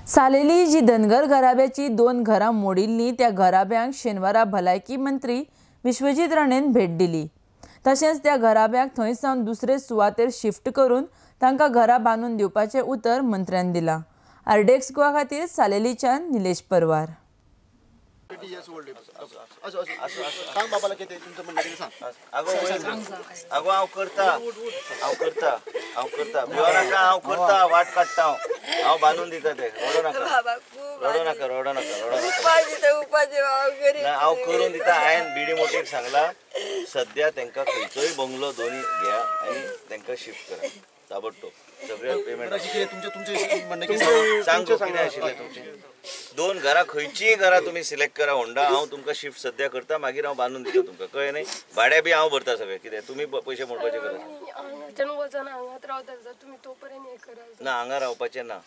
सालेली जी धनगर घराब्याची 2 घरां मोडिल्लीं त्या घराब्यांक शेनवारा भलायकी मंत्री विश्वजीत राणेन भेट दिली. तशेंच त्या घराब्यांक थंय सावन दुसरे सुवातेर शिफ्ट करून तांकां घरां बांदून दिवपाचें उतर मंत्र्यान दिलां. आरडीएक्स गोवा खातीर सालेलीच्यान निलेश परवार. अगो हांव करता हांव करता हांव करता भियो नाका हांव करता वाट काडटा हांव हांव बांदून दिता ते रडो नाका रडो नाका रडो नाका रडो नाका हांव करून दिता. हांवें बीडी मोटीक सांगला सद्या तांकां खंयचोय बंगलो दोनी घेया आनी तांकां शिफ्ट करा ताबडतोब सगळे पेमेंट. सांग कितें आशिल्लें तुमचें 2 घरां खंयचीय घरां तुमी सिलेक्ट करा होंडा हांव तुमकां शिफ्ट सद्या करता मागीर हांव बांदून दिता तुमकां कळ्ळें न्ही. भाडें बी हांव भरता सगळें कितें तुमी पयशे मोडपाचे गरज ना. हांगा रावपाचें ना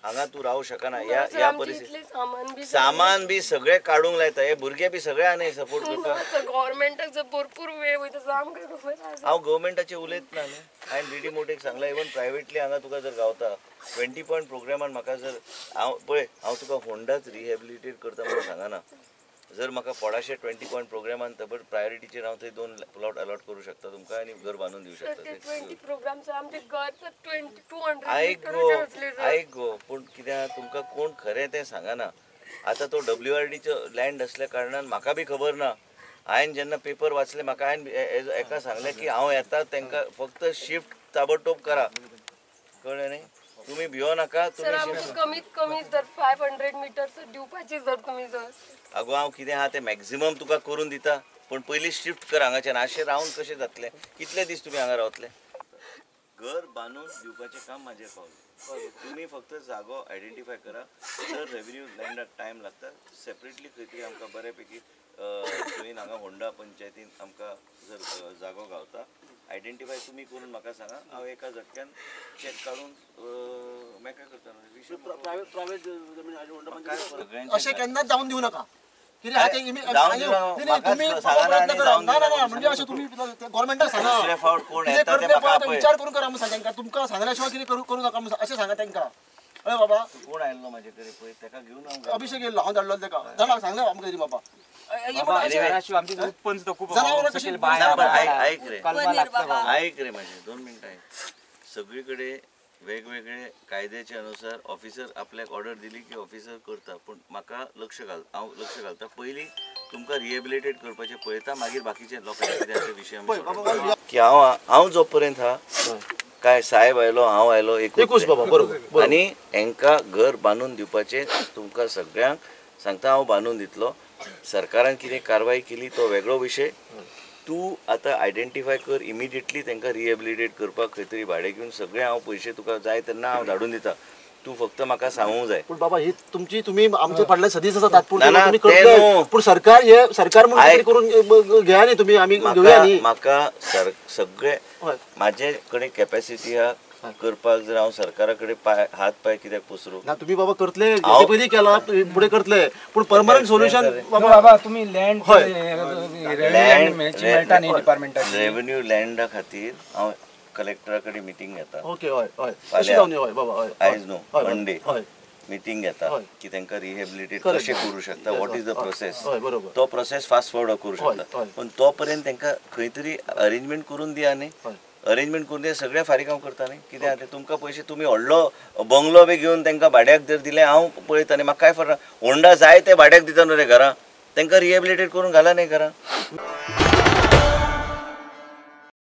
हांगा तूं रावूं शकना ह्या ह्या परिस्थिती सामान बी सगळें काडूंक लायता हे भुरगे बी सगळे आनी सपोर्ट करता. गव्हर्मेंटाक जर भरपूर वेळ वयता आमकां खबर आसा. हांव गव्हर्मेंटाचें उलयत ना न्हू. हांवें डी डी मोटेक सांगलां इवन प्रायवेटली हांगा तुका जर गावता 20 पॉयंट प्रोग्रामान म्हाका जर हांव पळय हांव तुका होंडाच रिहेबिलिटेट करता म्हणून सांगना. जर म्हाका पोडाशे 20 पॉयंट प्रोग्रामान तर प्रायोरिटीचेर हांव थंय 2 प्लॉट अलॉट करूं शकता तुमकां आनी घर बांदून दिवं शकता. आयक गो आयक गो पूण कित्याक तुमकां कोण खरें तें सांगना. आतां तो WRDचो लँड आसल्या कारणान म्हाका बी खबर ना. हांवें जेन्ना पेपर वाचले म्हाका हांवें एका सांगलें की हांव येता तांकां फक्त शिफ्ट ताबडतोब करा कळ्ळें न्ही. तुमी भियो नाका. तुमी कमीत कमी जर 500 मिटर्स दिवपाची जर तुमी जर अगो हांव कितें आहा तें मॅक्झिमम तुका करून दिता पूण पयलीं शिफ्ट कर हांगाच्यान. अशें रावन कशें जातलें कितले दीस तुमी हांगा रावतले. घर बांदून दिवपाचें काम म्हाजेर पावलें. तुमी फक्त जागो आयडेंटिफाय करा. जर रेव्हेन्यू लँडाक टायम लागता सेपरेटली खंय तरी आमकां बऱ्यापैकी थंय हांगा होंडा पंचायतीन आमकां जर जागो गावता आयडेंटिफाय तुमी करून म्हाका सांगा हांव एका झटक्यान चॅक काडून मेकळें करता. अशें केन्नाच जावन दिवं नाका. म्हणजे अशें तुमी गव्हर्मेंटाक सांगा विचार करून करा म्हणून सांगा तुमकां सांगल्या शिवाय कितें करूं नाका म्हणून अशें सांगा तांकां. अरे बाबा कोण आयिल्लो म्हाजे कडेन पळय ताका घेवन अभिषेक येयल्लो हांव धाडलो ताका जाणा सांगलें आमकां तरी बाबा. ऐक रे ऐक रे म्हाजे 2 मिनटां ऐक. सगळी कडेन वेगवेगळे कायद्याच्या अनुसार ऑफिसर आपल्याक ऑर्डर दिली की ऑफिसर करता पूण म्हाका लक्ष घाल हांव लक्ष घालता. पयलीं तुमकां रिहेबिलिटेट करपाचें पळयता मागीर बाकीचे लोकांचे कितें आसा विशय आमी की हांव हांव जो पर्यंत हा काय साहेब आयलो हांव आयलो एकूच बाबा बरोबर आनी हेंकां घर बांदून दिवपाचें तुमकां सगळ्यांक सांगता हांव बांदून दितलो. सरकारान कितें कारवाय केली तो वेगळो विशय. तूं आतां आयडेंटिफाय कर इमिडिएटली तांकां रिहेबिलिटेट करपाक खंय तरी भाडें घेवन सगळें हांव पयशे तुका जाय तेन्ना हांव धाडून दिता. तूं फक्त म्हाका सांगूंक जाय. पूण बाबा ही तुमची तुमी आमचे फाटल्यान सदींच आसा तात्पुरतें पूण सरकार हे सरकार म्हणून करून घेया न्ही तुमी आमी घेवया न्ही. म्हाका सगळे म्हाजे कडेन कॅपेसिटी आहा करपाक जर हांव सरकारा कडेन पांय हात पांय कित्याक पसरू ना. तुमी बाबा करतले पयलीं केला फुडें करतले पूण परमनंट सोल्युशन बाबा तुमी लँड मेळटा न्ही डिपार्टमेंटाक. रेव्हेन्यू लँडा खातीर हांव कलेक्टरा कडेन मिटींग घेता. ओके हय हय अशें जावं न्ही हय बाबा हय आयज न्हू मंडे मिटींग घेता की तांकां रिहेबिलिटेट कशें करूं शकता what is the process तो प्रोसेस फास्ट फॉरवर्ड करूं शकता पूण तो पर्यंत तांकां खंय तरी अरेंजमेंट करून दिया न्ही. अरेंजमेंट करून दिया सगळें फारीक हांव करता न्ही. कितें आहा तें तुमकां पयशे तुमी व्हडलो बंगलो बी घेवन तांकां भाड्याक जर दिलें हांव पळयता न्ही म्हाका कांय फरक ना. होंडा जाय ते भाड्याक दिता न्हू रे घरां तांकां रिहेबिलिटेट करून घाला न्ही घरां.